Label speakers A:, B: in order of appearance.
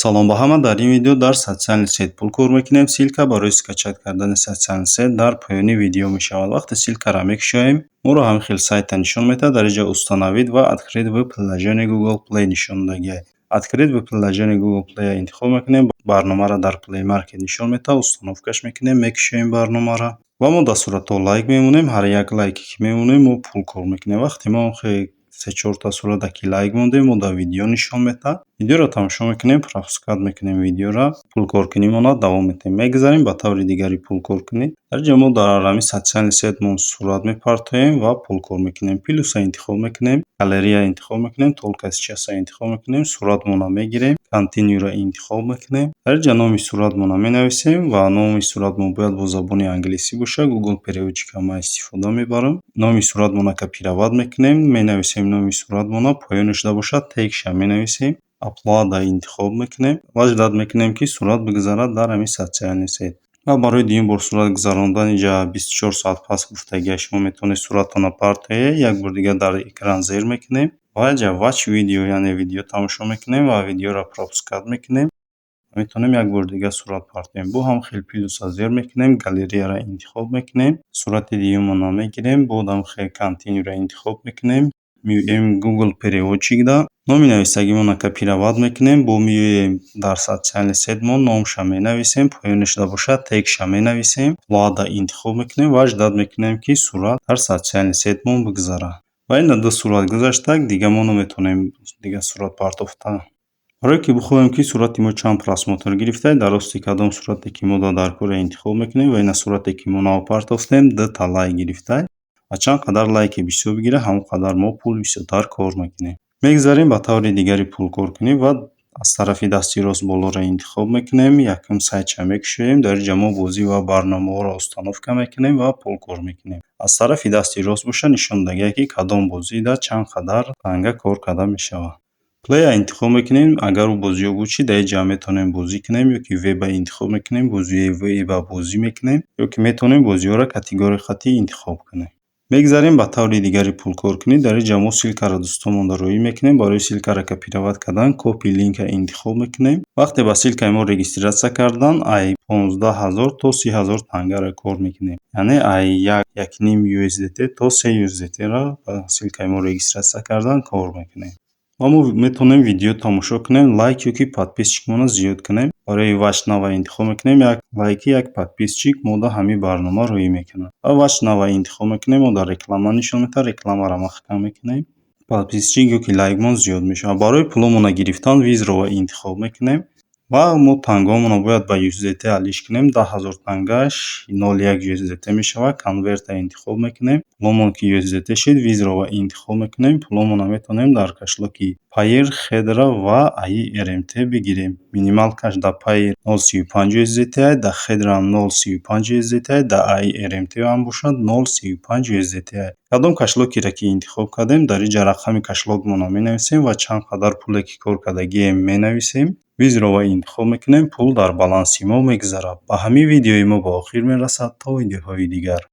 A: Салом ба ҳама! Дар ин видео дар социальный сеть пул кор мекунем. Ссылка барои скачать кардани социальный сеть дар поёни видео мешавад. Вақте ссылкаро мекушоем, моро ҳамин хел сайта нишон медиҳад. Дар инҷо «Установить» ва «Открыть в приложении Google Play» нишон додагиаст. «Открыть в приложении Google Play» интихоб мекунем, барномаро дар Play Market нишон медиҳад, установкаш мекунем, мекушоем барномаро ва мо дар суратҳо лайк мемонем. Ҳар як лайке, ки мемонем, мо пул кор мекунем. Вақте мо се-чорта сурата ки лайк мондем, мо дар видео нишон медиҳад. Видеоро тамошо мекунем, пропускать мекунем видеоро, пулкоркунимонро давом медиҳем. Мегузарем ба таври дигари пулкоркунӣ. Дар инҷо мо дар ҳамин социальный сетьмон сурат мепартоем ва пул кор мекунем. Плюса интихоб мекунем, галерея интихоб мекунем, «Только сейчас» интихоб мекунем, суратмонро мегирем, «Continue»-ро интихоб мекунем. Дар инҷо номи суратмонро менависем ва номи суратмон бояд бо забони англисӣ бошад. Google переводчика ман истифода мебарам. Номи суратмонро копировать мекунем, менависем номи суратмонро, поёнашда бошад, тегша менависем, «Оплата» интихоб мекунем ва ждать мекунем, ки сурат бигузарад дар ҳамин социальный сеть. Ва барои дуюм бор сурат гузарондан инҷа 24 соат пас гуфтагиа, шумо метавонед суратонро партоед. Як бор дигар дар экран зер мекунем ва инҷа «Watch video», яъне видео тамошо мекунем ва видеоро пропускать мекунем. Метавонем як бори дигар сурат партоем. Бо ҳам хел плюса зер мекунем, галереяро интихоб мекунем, сурати дуюмонро мегирем, бо ҳам хел «Continue»-ро интихоб мекунем, меоем Google переводчикда, номи нависагимонро копировать мекунем, бо меоем дар социальный сетьмон, номша менависем, поёнашда бошад, тегша менависем, «Оплата» интихоб мекунем ва ждать мекунем, ки сурат дар социальный сетьмон бигузарад. Ва ина ду сурат гузаштак, дига мо наметавонем дига сурат партофта. Барое ки бихоҳем, ки сурати мо чанд просмотр гирифта, дар рости кадом сурате, ки мо дар кора интихоб мекунем ва ина сурате, ки мо нав партофтем, дута лайк гирифта ва чанд қадар лайки бисёр бигирад, ҳамон қадар мо пул бисёртар кор мекунем. Мегузарем ба таври дигари пулкоркунӣ ва аз тарафи дасти рост болоро интихоб мекунем, якум сайтша мекушоем. Дар инҷа мо бозӣ ва барномаҳоро установка мекунем ва пул кор мекунем. Аз тарафи дасти рост боша, нишон додагиа, ки кадом бозида чанд қадар танга кор карда мешавад. Плея интихоб мекунем. Агар ӯ бозиҳо буд чи, дар инҷа метавонем бозӣ кунем ё ки веба интихоб мекунем, бозиҳои веба бозӣ мекунем ё ки метавонем бозиҳоро категорияи хатӣ интихоб кунем. Мегзарем ба таври дигари пулкоркунӣ. Дар инҷа мо ссылкаро дӯстонмонда роӣ мекунем. Барои ссылкаро копировать кардан «Copy link»-а интихоб мекунем. Вақте ба ссылкаи мо регистрация кардан, ай 15 000 то 30 000 тангаро кор мекунем, яъне ай 1,5 USDT то 3 USDT-ро ба ссылкаи мо регистрация кардан кор мекунем. Ва мо метавонем видео тамошо кунем, лайк ё ки подписчикмонро зиёд кунем. Барои «Watch now» интихоб мекунем. Як лайки як подписчик мо да ҳамин барнома роӣ мекунад. Ва «Watch now» интихоб мекунем, мо дар реклама нишон медиҳад, рекламаро маҳкам мекунем, подписчик ё ки лайкмон зиёд мешавад. Барои пуломонро гирифтан «Withdraw» интихоб мекунем ва мо тангаҳомонро бояд ба USDT алиш кунем. 10 000 тангаш 0,1 USDT мешавад. «Конверт»-а интихоб мекунем. Пуломон ки USDT шид, «Withdraw» интихоб мекунем. Пуломонро метавонем дар кошелёки Payeer, Хедра ва AIRMT бигирем. Минималкаш дар Payeer 0,35 USDT, дар Хедра 0,35 USDT, дар AIRMT ҳам бошад, 0,35 USDT. Кадом кошелёкеро ки интихоб кардем, дар инҷа рақами кошелёкмонро менависем ва чанд қадар пуле, ки кор кардагием, менависем. «Withdraw» интихоб мекунем, пул дар баланси мо мегузарад. Ба ҳамин видеои мо ба охир мерасад. То видеоҳои дигар.